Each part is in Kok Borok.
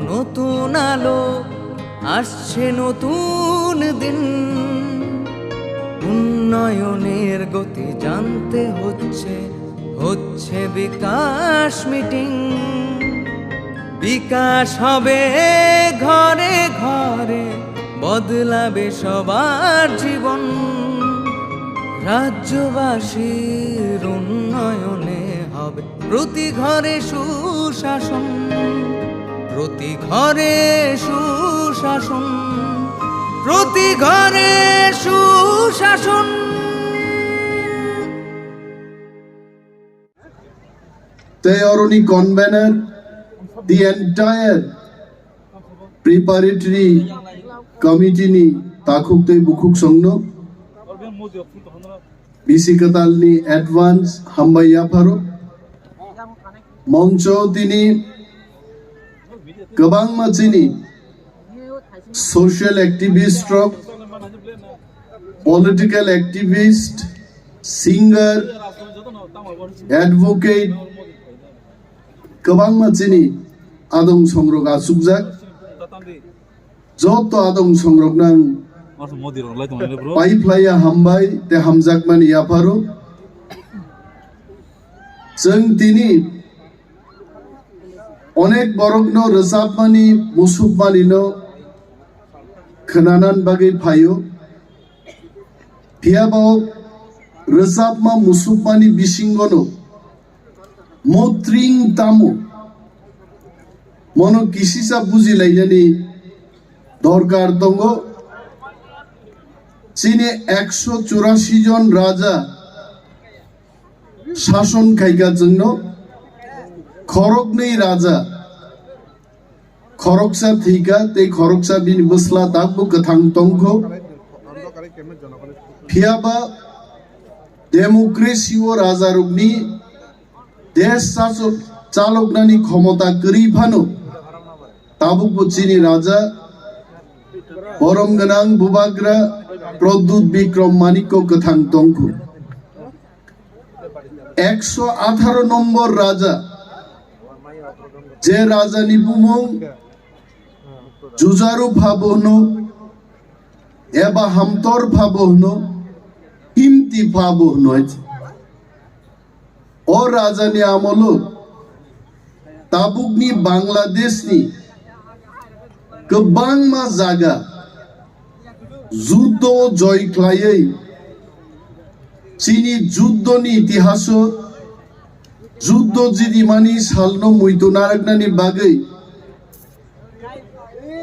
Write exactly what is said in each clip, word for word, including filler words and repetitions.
নতুন আলো, আসছে নতুন দিন। উন্নয়নের গতি জানতে হচ্ছে, হচ্ছে বিকাশ মিটিং। বিকাশ হবে ঘরে ঘরে, বদলাবে সবার জীবন। রাজ্যবাসীর উন্নয়নে হবে প্রতি ঘরে সুশাসন, প্রতি ঘরে সুশাসন, প্রতি ঘরে সুশাসন। Tei oroni convener, the entire preparatory committee ni takhuk tei bukhuk songno bisi kwtal ni advance hambai yapharo. Moncho tini kwbangma chini social activist rok, political activist, singer, advocate, kwbangma chini adong songrok achukjak. Joto adong songrokno ang pai phlaiya hambai tei hamjakmani yapharo. Chwng tini onek borokno rwchapmani, musukmanino khwnanan bagwi phaio. Phiya ba o rwchapma musukmani bisingono motring tamo, mono kisisa bujilainani dorkar tongo. Chini ekso churasi jon raja sason khaikha chwngno, khoroknwi raja, khoroksa thwikha tei khoroksa bini bwsla tabuk kwthang tongkho. Phiya ba democracy o rajarokni desh chachok-, chaloknani khomota kwrwi phano tabukbo chini raja borom gwnang bubagra Pradyut Bikram Manikko kwthang tongkho. Ekso atharo nombor raja, je rajani bumung Jujaru phabo hwno, eba Hamtor phabo hwno, Himti phabo hwno. O rajani amolo tabukni Bangladeshni kwbangma jaga juddo joi khlaiwi chini juddoni itihaso juddo jidimani salno muitu narwknani bagwi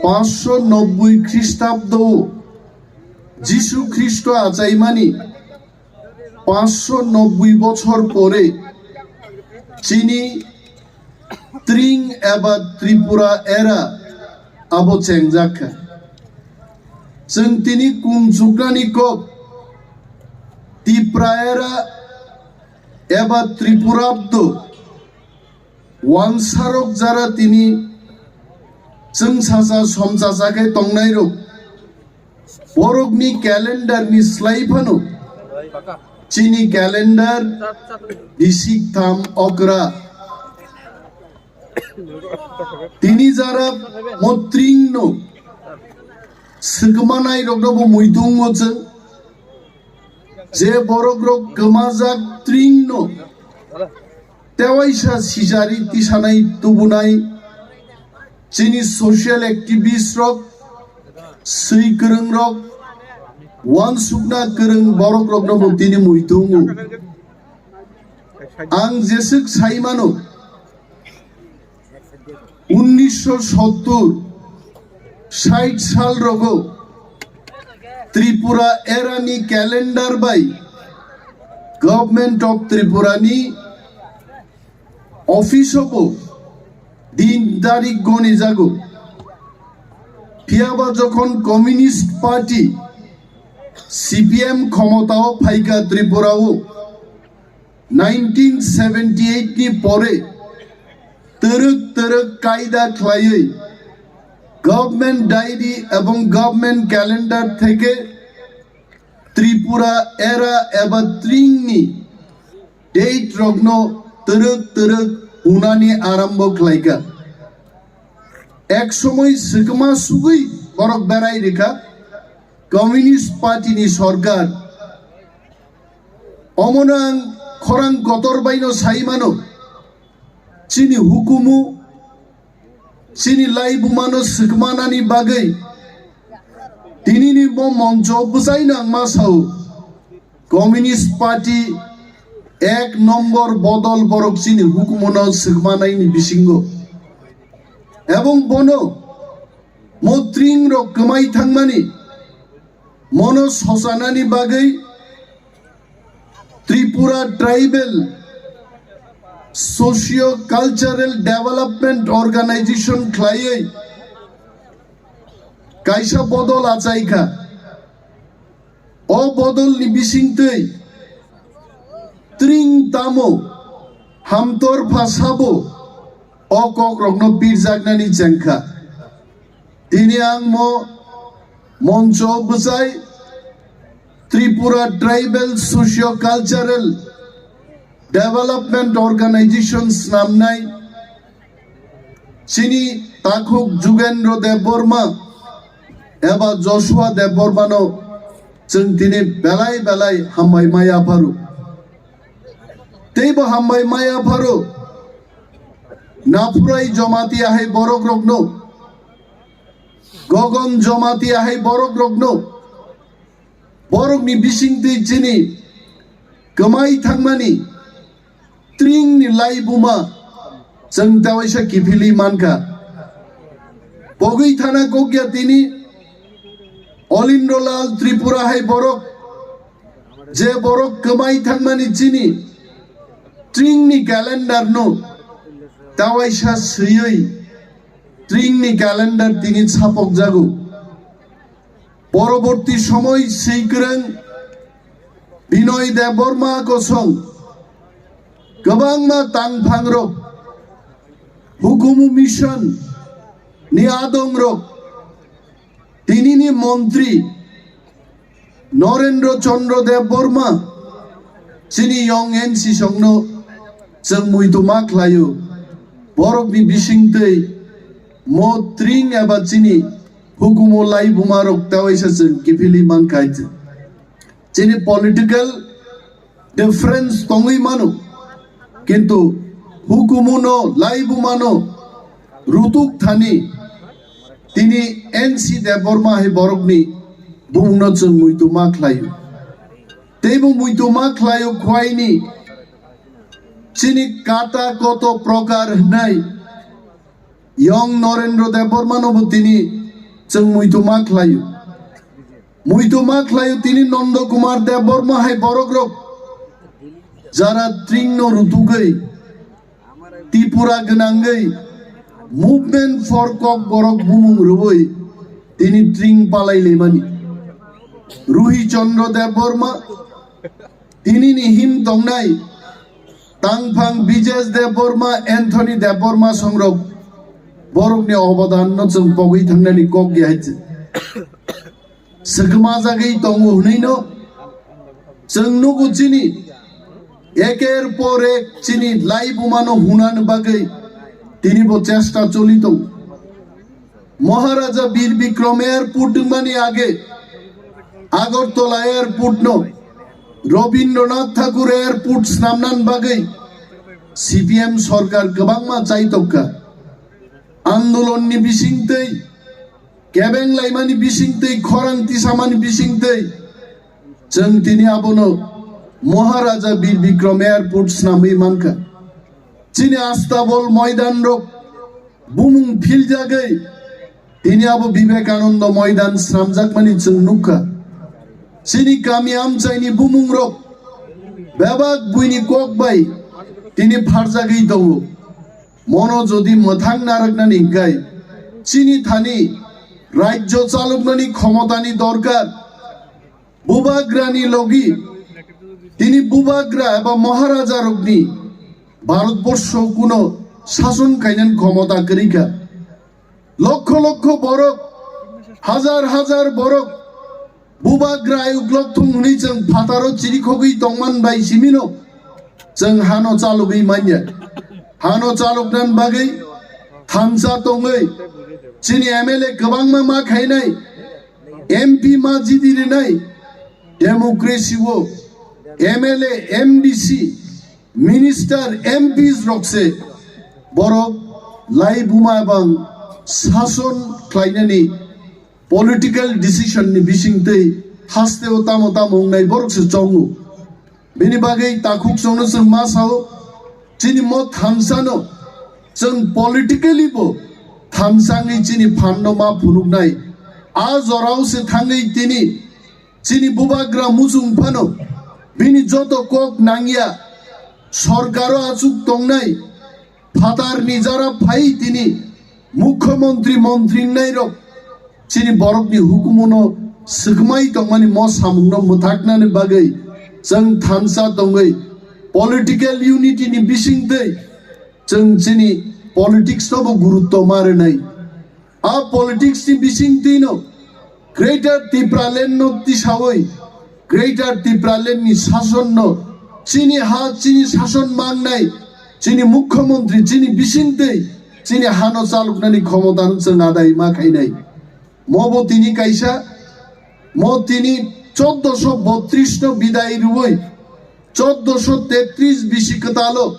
pansho nobboi Khristabdo Jisu Khristo achaimani pansho nobboi bochor pore chini Tring eba Tripura era abo chengjak kha. Chwng tini kumchuknani kok Tipra era eba Tripurabdo wansarok jara tini chwngsacha somchacha khe tongnairok borokni calendar ni slai phano chini calendar bisik tham okra. Tini jara motring no swkmanai rokno bo muitung o chwng je borok rok kwmajak tring no tewaisa sijari tisanai tubunai chini social activist rok, swi kwrwng rok, wansukna kwrwng borok rokno bo tini muitung o. Ang jeswk sai mano, unnisho sottur, sait sal rogo Tripura era ni calendar bai Government of Tripura ni office o bo din tarik goni jago. Phiya ba jokhon Communist Party, C P M, khomotao phaikha Tripura o, nineteen seventy eight ni pore twrwk twrwk kaida khlaiwi government diary ebong government calendar theke Tripura era eba tring ni date rokno twrwk twrwk hunani arambho khlaikha. Ek somoi swkma sugwi borok berai rikha Communist Party ni sorkar. Omono ang khorang kotor baino sai mano, chini hukumu, chini laibumano swkmanani bagwi tinini bo moncho bwchaino ang ma sao, Communist Party ek nombor bodol borok chini hukumuno swkmanaini bisingo. Ebong bono mo tring rok kwmai thangmani, mono sosanani bagwi Tripura Tribal Socio Cultural Development Organization khlaiwi kaisa bodol achaikha. O bodolni bisingtwi tring tamo hamtor pha sabo o kokrokno pirjaknani chengkha. Tini ang mo moncho bwchai Tripura Tribal Socio Cultural Development Organization snamnai chini takhuk Jugendra Debbarma eba Joshua Debbarmano chwng tini belai belai hambai maya pharo. Teibo hambai maya pharo. Naphurai Jamatia hai borok rokno, Gogon Jamatia hai borok rokno, borokni bisingtwi chini kwmai thangmani tringni laibuma chwng tewaisa kiphilwi mankha. Pogwi thana kokya tini Olindrolal Tripura hai borok, je borok kwmai thangmani chini tringni calendar no tewaisa swiwi tringni calendar tini sapok jago. Poroborti somoi swikwrwng Binoy Debbarma kosong kwbangma tangphangrok, hukumu mission ni adongrok, tinini montri Norendra Chandra Debbarma chini yong N C songno chwng muituma khlaio. Borokni bisingtwi mo tring eba chini hukumu laibumarok tewaisa chwng kiphilwi mankha. Chini political difference tongwi mano, kintu hukumuno laibumano rutuk thani tini N C Debbarma hai borokni bumungno chwng muituma khlaio. Teibo muituma khlaio khwaini chini kata koto prokar hwnai Yong Norendra Debbarma no bo tini chwng muituma khlaio. Muituma khlaio tini Nondo Kumar Debbarma hai borok rok jara tring no rutugwi Tripura gwnangwi movement for kok borok bumung rwui tini tring palai lemani. Ruhi Chandra Debbarma Tinini him tongnai tangphang Bijesh Debbarma, Anthony Debbarma songrok borokni obodanno chwng pogwi thangnani kok ya hai se. Swkma jagwi tongo hwnwi no chwng nugo chini eker por ek chini laibumano hunani bagwi tini bo chesta choli tongo. Maharaja Bir Bikram Airport wngmani age Agartala Airport no Rabindranath Thakur Airport snamnani bagwi C P M sorkar kwbangma chaitokha. Andolonni bisingtwi, kebeng laimani bisingtwi, khorang tisamani bisingtwi chwng tini abono Maharaja Bir Bikram Airport snamwi mankha. Chini Astabol moidan rok bumung philjagwi tini abo Vivekananda moidan swnamjakmani chwng nukha. Chini kami amchaini bumungrok bebak buini kok bai tini pharjagwi tongo. Mono jodi mwthang narwknani hwnkhe chini thani rajyo chaloknani khomotani dorkar. Bubagrani logi tini bubagra eba maharajarokni Bharatborsho kuno sason kainan khomota kwrwi kha. Lokho lokho borok, hajar hajar borok bubagra ayuk lok thung hwnwi chwng phataro chirikhogwi tongman bai simino chwng hano chalogwi manya. Hano chaloknan bagwi thansa tongwi chini M L A kwbangma ma khainai, M P ma jidi rinai, democracy o M L A, M D C, minister, M Ps rok se borok lai buma bang sason khlainani political decision ni bisingtwi hasteo tamo tamo wngnai borok se chongo. Bini bagwi takhuk chwngno chwng ma sao, chini mo thansa no chwng politically bo thansa wngwi chini phan no ma phunuknai. A jorao se thangwi tini chini bubagra muchung phano bini joto kok nangya, sorkaro achuk tongnai, phatarni jara phai tini mukhyamantri, mantri wngnairok chini borokni hukumuno swkmai tongmani mo samungno mwthaknani bagwi chwng thansa tongwi political unity ni bisingtwi chwng chini politics no bo gurutto ma rwnai. A politics ni bisingtwi no Greater Tipraland no tisawi Greater Tipraland ni sason no chini ha chini sason mangnai chini mukhyamantri chini bisingtwi chini hano chaluknani khomota no chwng adai ma khainai. Mo bo tini kaisa, mo tini choddoso botris no bidai rwui, choddoso tetris bisi kwtalo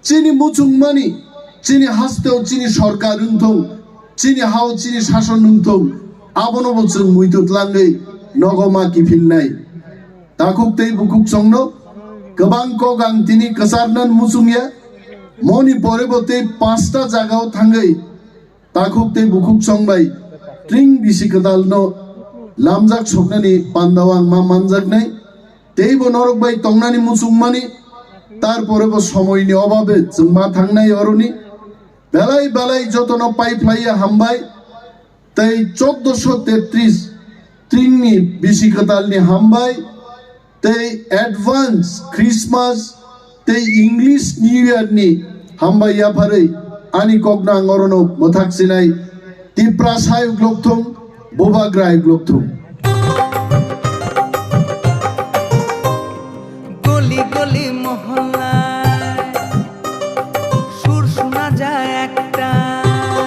chini muchungmani, chini hasteo chini sorkar wngthung, chini hao chini sason wngthung, abono bo chwng muitu tlangwi nogo ma kiphilnai. Takhuk tei bukhuk chwngno kwbang kok ang tini kwcharnan muchungya, moni pore bo tei panchta jagao thangwi takhuk tei bukhuk chwng bai tring bisi kwtalno lamjak soknani pandao ang ma manjaknai. Teibo norok bai tongnani muchungmani, tarpore bo somoini obabe chwng ma thangnai oroni. Belai belai jotono pai phlaiya hambai, tei choddoso tetris tringni bisi kwtalni hambai, tei advance Christmas tei English New Year ni hambai yapharwi ani kokno ang orono mwthak sinai. Tiprasa uklok thung, Bubagra uklok thung. গলি গলি মহল্লায় সুর শোনা যায় একটাই,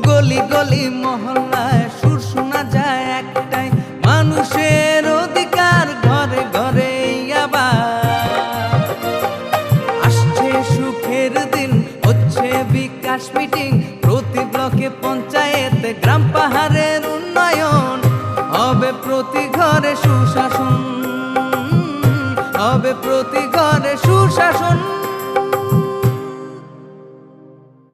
গলি গলি মহল্লায় সুর শোনা যায় একটাই, মানুষের অধিকার ঘরে ঘরে আবার। আসছে সুখের দিন, হচ্ছে বিকাশ মিটিং, প্রতি ব্লকে পঞ্চায়েতে গ্রাম পাহাড়ের উন্নয়ন, হবে প্রতি ঘরে সুশাসন, হবে প্রতি ঘরে